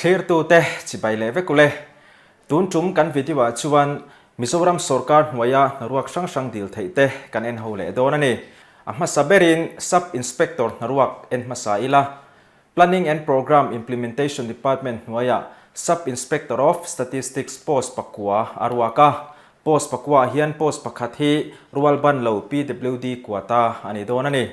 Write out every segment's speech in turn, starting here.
Thlirtute chibai leh vek ule. Tun tum kan video ah chuan Mizoram sawrkar hnuaia hnaruak hrang hrang dil theih te kan en ho leh dawn a ni. A hmasa berin Sub Inspector hnaruak en hmasa ila. Planning and Programme Implementation Department hnuaiah Sub Inspector of Statistics post pakua a ruak a. Post pakuaah hian post pakhat hi rualbanlo PWD quota a ni dawn a ni.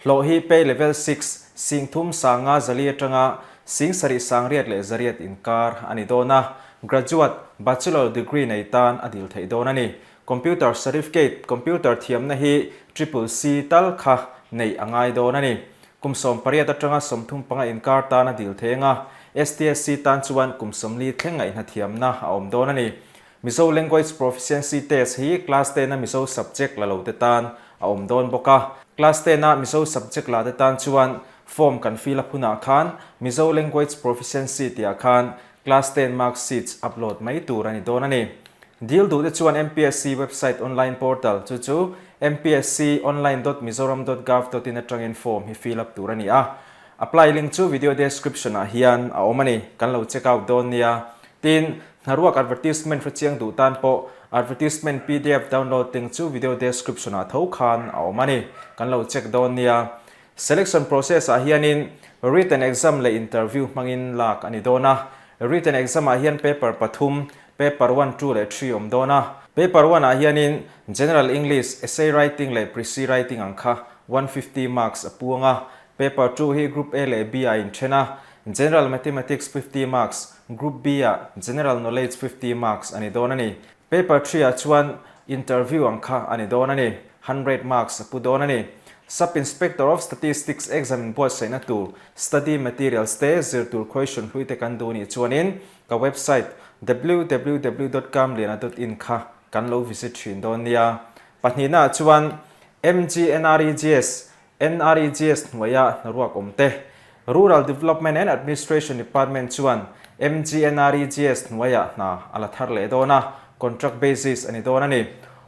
Hlawh hi pay level six, sing thum sanga zali atanga sing sarih sangriat leh zariat inkar a ni dawn a. Graduate, Bachelor degree nei tan a dil theih dawn a ni. Computer Certificate, Computer thiamna hi Triple C tal kha neih a ngai dawn a ni. Kum 18 atanga 35 inkar tan a dil thei anga, STSC tan chuan kum 40 thleng ngaihna thiamna a awm dawn a ni. Mizo Language Proficiency Test hi Class ten a Mizo subject la lo te tan a awm dawn bawk a. Class ten a Mizo subject la te tan chuan form kan fill up hunah khan Mizo Language Proficiency tihah khan Class ten mark sheets upload mai tur a ni dawn a ni. Dil duh te chuan MPSC website online portal chu chu mpsconline dot mizoram dot gov dot in atangin form hi fill up tur a ni a. Apply link chu video description ah hian a awm a ni, kan lo check out dawn nia. Tin, hnaruak advertisement hrechiang duh tan pawh advertisement pdf download link chu video description ah tho khan a awm a ni, kan lo check dawn nia. Selection process ah hianin written exam leh interview hmangin lak a ni dawn a. Written exam ah hian paper pathum, paper one, two leh three awm dawn a. Paper one ah hianin General English, essay writing leh precis writing ang kha 150 marks a puang a. Paper two hi Group A leh B ah inthen a, General Mathematics 50 marks, Group B ah General Knowledge 50 marks a ni dawn a ni. Paper three ah chuan interview ang kha a ni dawn a ni, 100 marks a pu dawn a ni. Sub Inspector of Statistics exam in buatsaihna tur study materials te zir tur question hlui te kan duh nih chuanin ka website www dot kamliana dot in kha kan lo visit thin dawn nia. Pahnihna ah chuan MGNREGS NREGS hnuaia hnaruak awm te, Rural Development and Administration Department chuan MGNREGS hnuaiah hna a la thar leh dawn a, contract basis a ni dawn a ni.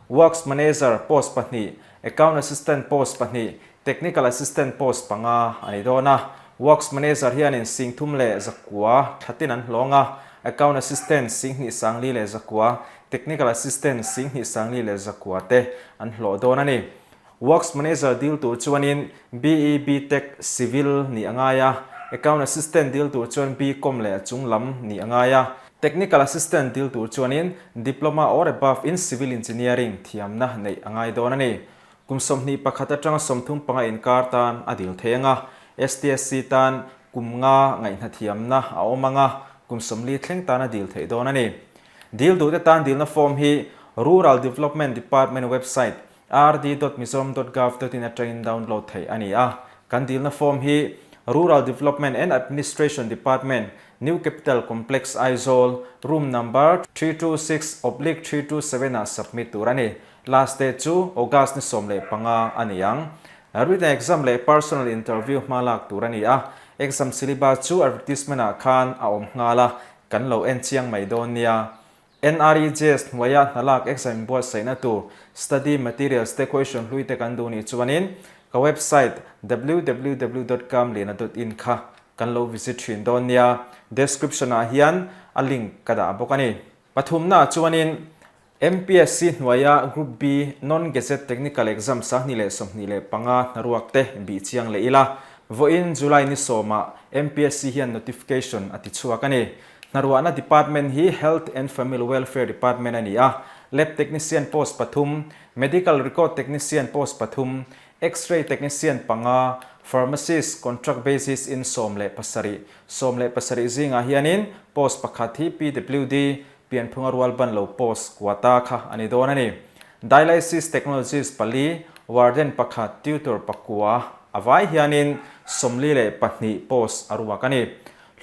Works Manager post pahnih, Account Assistant post pahnih, Technical Assistant post panga a ni dawn a. Works Manager hianin sing thum leh zakua thatin an hlawng a, Account Assistant sing hnih sangli leh zakua, Technical Assistant sing hnih sangli leh zakua te an hlawh dawn a ni. Works Manager dil tur chuanin BE BTech Civil nih a ngai a, Account Assistant dil tur chuan BCom leh a chung lam nih a ngai a, Technical Assistant dil tur chuanin Diploma or above in Civil Engineering thiamna neih a ngai dawn a ni. Kum 21 atanga 35 inkar tan a dil thei ang a, STSC tan kum nga ngaihna thiamna a awm ang a, kum 40 thleng tan a dil theih dawn a ni. Dil duhte tan dilna form hi Rural Development Department website rd dot mizoram dot gov dot in atangin download theih a ni a. Kan dilna form hi Rural Development and Administration Department, New Capital Complex, Aizawl, room number 326 oblique 327 ah submit tur a ni. Last date chu August ni 15 a ni ang. Written exam leh personal interview hma lak tur a ni a. Exam syllabus chu advertisement ah khan a awm nghal a, kan lo en chiang mai dawn nia. NREJS hnuaia hnalak exam inbuatsaihna tur study materials te question hlui te kan duh nih chuanin ka website www dot kamliana dot in kha kan lo visit thin dawn nia. Description ah hian a link ka dah bawk a ni. Pathumna ah chuanin MPSC hnuaia Group B Non-Gazette Technical Exam 2025 hnaruak te bih chiang leh ila. Vawiin July ni sawmah MPSC hian notification a ti chhuak a ni. Hnaruahna Department hi Health and Family Welfare Department a ni a, Lab Technician post pathum, Medical Record Technician post pathum, X-ray Technician panga, Pharmacist contract basis in 17, 17 zingah hianin post pakhat hi PWD, Pianphunga rual ban lo post quota kha a ni dawn a ni. Dialysis Technologist pali, Warden pakhat, Tutor pakua a vai hianin 42 post a ruak a ni.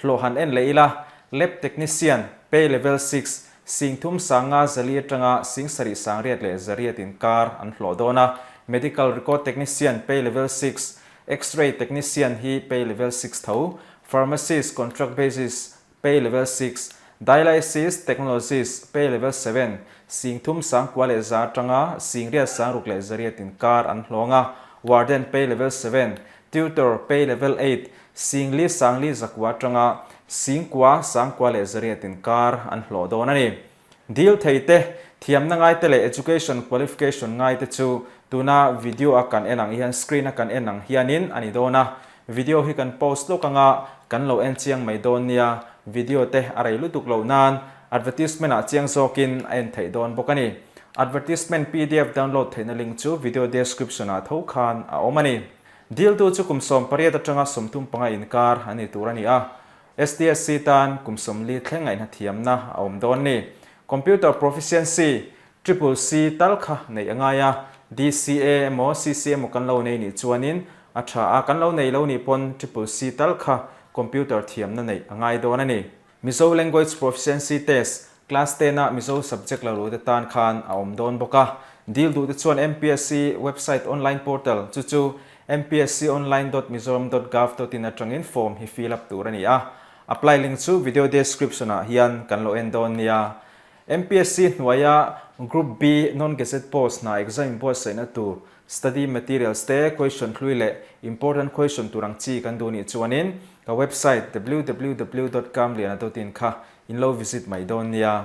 Hlawh han en leh ila, Lab Technician, Pay Level Six, sing thum sanga zali atanga sing sarih sangriat leh zariat inkar an hlawh dawn a, Medical Record Technician, Pay Level Six, X-ray Technician hi Pay Level Six tho, Pharmacist, Contract Basis, Pay Level Six, Dialysis Technologist, Pay Level Seven, sing thum sangkua leh za atanga sing riat sangruk leh zariat inkar an hlawng a, Warden, Pay Level Seven, Tutor, Pay Level Eight, sing li sangli zakua atanga Singkua, Sangkua leh Zariat inkar an hlawh dawn a ni. Dil thei te, thiamna ngai te leh education qualification ngai te chu tuna video a kan en ang hian screen a kan en ang hianin a ni dawn a. Video hi kan post lawk anga kan lo en chiang mai dawn nia, video te a rei lutuk loh nan advertisement ah chiang zawkin a en theih dawn bawk a ni. Advertisement pdf download theihna link chu video description ah tho khan a awm a ni. Diltu chu kum 18 atanga 35 inkar a ni tur a ni a. STSC tan kum 40 thleng ngaihna thiamna a awm dawn ni. Computer Proficiency, Triple C, tal kha neih a ngai a, DCA emaw CC emaw kan lo nei nih chuanin a tha a, kan lo nei lo nih pawn Triple C tal kha computer thiamna neih a ngai dawn a ni. Mizo Language Proficiency Test, Class 10 a Mizo subject lo lute tan khan a awm dawn bawk a. Dil duhte chuan MPSC website online portal chu chu mpsconline.mizoram.gov.in atangin form hi fill up tur a ni a. Apply link chu video description ah hian kan lo en dawn nia. MPSC hnuaia Group B non-gazette post hna exam inbuatsaihna tur study materials te, question hlui leh important question tur ang chi kan duh nih chuanin ka website www.kamliana.in kha in lo visit mai dawn nia.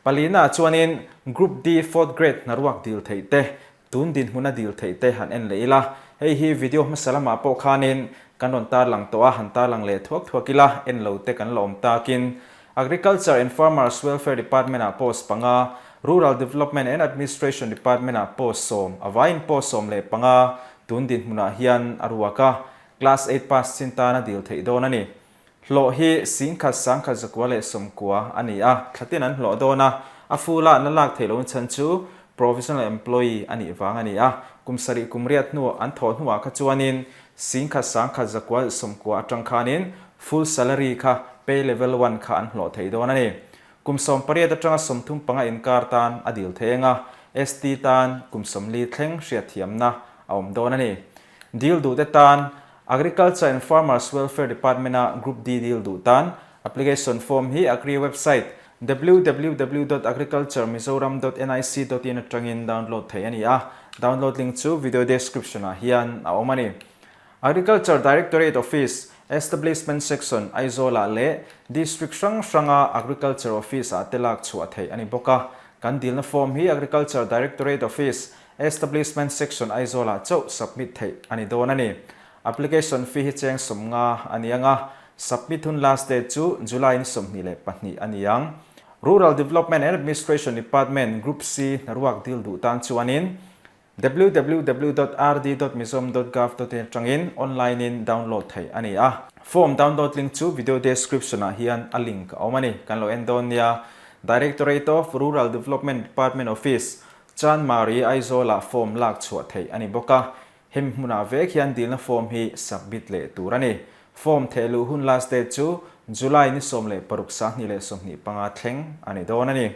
Palina ah chuanin Group D fourth grade hnaruak dil theih te, tun dinhmuna dil theih te han en leh ila. Hei hi video hmasa lamah pawh khanin kan rawn tarlang tawh a, han tarlang leh thuak thuak ila, en lo te kan la awm takin Agriculture and Farmers Welfare Department ah post panga, Rural Development and Administration Department ah post 10, a vaiin post 15 tun dinhmunah hian a ruak a, Class eight pass chin tana dil theih dawn a ni. Hlawh hi 10,000 1,990 a ni a, thlatin an hlawh dawn a, a full ah na lak theih lohin chhan chu provisional employee a nih vang a ni a, kum sarih kum riat hnu an thawh hnuah kha chuanin 10,000 1,990 atang khanin full salary kha pay level one kha an hlawh thei dawn a ni. Kum 18 atanga 35 inkar tan a dil thei eng a, ST tan kum 40 thleng hriatthiamna a awm dawn a ni. Dil duhte tan Agriculture and Farmers Welfare Department-a Group D dil duh tan application form hi Agri website www dot agriculturemizoram dot nic dot in atangin download theih a ni a, download link chu video description-ah hian a awm a ni. Agriculture Directorate Office, Establishment Section, Aizawl-ah leh District hrang hranga Agriculture Office-ah te lak chhuah theih a ni bawk a. Kan dilna form hi Agriculture Directorate Office, Establishment Section Aizawlah chauh submit theih a ni dawn a ni. Application fee hi cheng 50 a ni ang a, submit hun last date chu July ni 22 a ni ang. Rural Development and Administration Department Group C hnaruak dil duh tan chuanin www dot rd dot mizom dot gov dot in atangin online in download theih a ni a. Form download link chu video description ah hian a link a awm a ni. Kan lo en dawn nia. Directorate of Rural Development Department Office, Chanmari Aizawlah form lak chhuah theih a ni bawk a, hemi hmunah vek hian dilna form hi submit leh tur a ni. Form thehluh hun last date chu July ni 16 25 thleng a ni dawn a ni.